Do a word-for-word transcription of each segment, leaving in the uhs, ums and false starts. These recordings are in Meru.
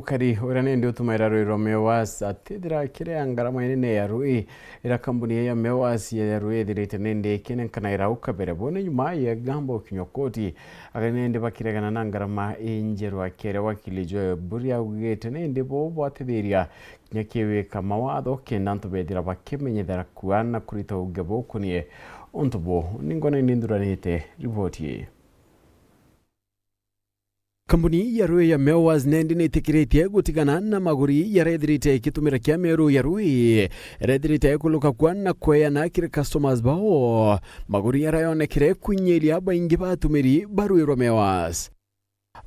Mukari uria nindi utumaira rui rwa Mewas atithira kiria ngarama inene ya rui iria kambuni ya Mewas ya rui ithirite nindi ikinenkanaira ukabere bone nyuma ya gambo kinywa koti. Ageni nindi bakiregana na ngarama injeru akiaria wakili Joe Buri augite nindi bo bwatithiria kinya kiwika mawatho kenda antu bethira bakimenyethera kua na kurita uge bukunie untu bu. Ningwa nindi nthuranite riboti ii. Kambuni ya rui ya Mewas nendi nitikiritie gutigana na maguri yarethirite ikitumira kia mieru ya rui yarethirite kuluka kwa na kweana kiri customers bao. Maguri yarayonekire kwinyiria baingi ba atumiri ba rui rwa Mewas.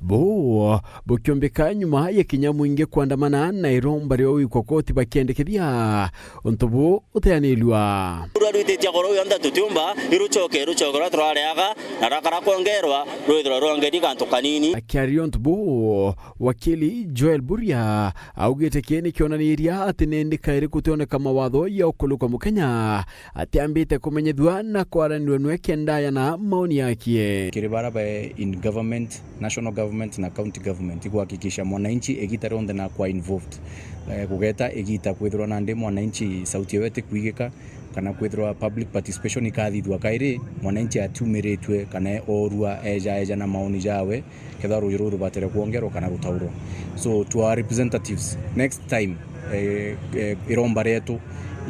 Buu bukiumbika nyuma ya kinya mwingi kwandamana na iromba ria uikwa koti bakiendekithia untu buu uteanirua. Rwa rwititie goro yonthe tutiumba irucoke, irucoke rwa turareaga na rakara kwongerwa rwithirwa rwongeri gantu kanini. Akiaria untu buu, wakili Joel Buria augite kii ni kionaniria ati nindi kairi gutioneka mawatho ya ukuluka mukenya atiambite kumenyethua na kwaranirwa nwe kenda ayana maoni yakie. Kiri bara ba in government, national government na county government, ikuhakikisha mwananchi igita rionthe nakwa involved. Eh, kugeta igita kwithirwa nandi mwananchi sauti yawe itikwigika, kana kwithirwa public participation ikathithua kairi, mwananchi atiumiritue kana oorua eja eja na maoni jawe, kethirwa ruuji ruu rubatire kwongerwa kana rutaurwa. So to our representatives, next time, eh, eh, iromba rietu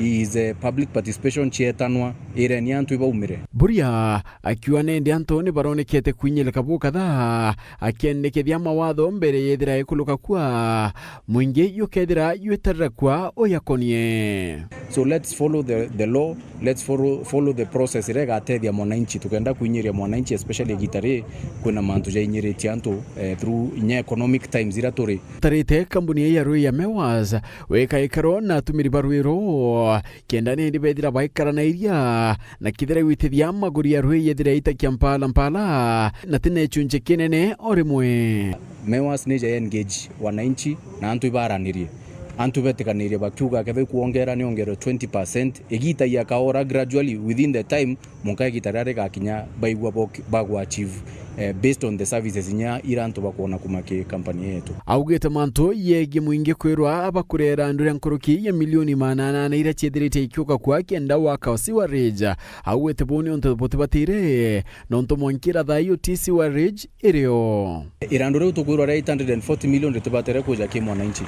is, eh, public participation cietanwa, ireni antu ibaumire. Buria akiuga nindi antu ni baronekete kwinyilika bukatha akiendekethia mawatho mbere yethira ikuluka kua mwingi yukethira ywetarira kua uyakonie. So let's follow the, the law, let's follow, follow the process iria igatethia mwananchi, tukenda kwinyiria mwananchi, especially igita ri kwina mantu jainyiritie antu, eh, through inya economic times iria turi. Tarite kambuni ya rui ya Mewas wika ikaro na atumiri ba rui ruu kenda nindi bethira baikaranairia na kithira gwitithia maguri ya rui yethira itakia mpala mpala na tine chunche kinene o rimwe. Mewas ni ja engage wananchi na antu ibaranirie. Antu betikanirie bakiuga kethira ikwongera ni ongerwe twenty percent, igita ya kaora gradually within the time, munka igita riria rigakinya baigua bo-, bagwa achieve, eh, based on the services inya ira antu bakwona kuma ki company yetu. Augite mantu yegi mwingi kwirwa bakurera nduria nkuruki ya milioni maana anana iria ciethirite ikiuka kwa kenda waka wa sewerage. Augite buu ni untu butibatire, nontu mwanki iratha iyo ti sewerage irio. Irandu riu tukwirwa ria eight hundred and forty million ritibatire kuja ki mwananchi.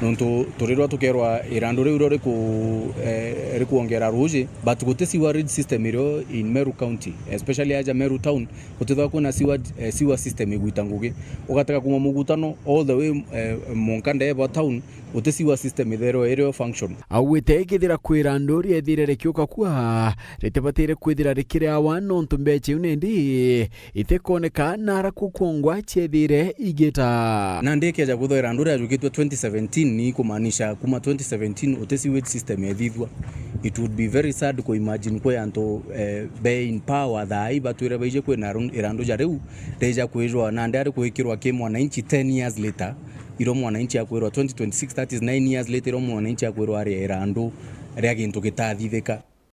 Nontu turirwa tukerwa irandu riu rio riku-, eh, rikuongera ruuji, but guti sewerage system irio in Meru County, especially aja Meru town, gutithagwa kwina sewer, eh, sewer system igwita ngugi. Ugatega kuma Mugutano all the way, eh, munka Ndeeba town, guti sewer system itherwa irio function. Augite kethira kwira andu riethire rikiuka kua, ritibatire kwithira rikiri awa nontu mbecha iu nindi itikoneka na ara kukwongwa ciethire igita. Nandi ikeja kwithwa irandu riajukitwe twenty seventeen, ni kumaanisha kuma twenty seventeen uti sewage system ethithua. It would be very sad ku imagine kwi antu, eh, be in power thaa ii batwire baije kwina irandu ja riu rija kwijwa nandi ari kwikirwa ki mwananchi ten years later. Iro mwananchi akwirwa twenty twenty-six, that is nine years later, iro mwananchi akwirwa aria irandu ria gintu gitathithika.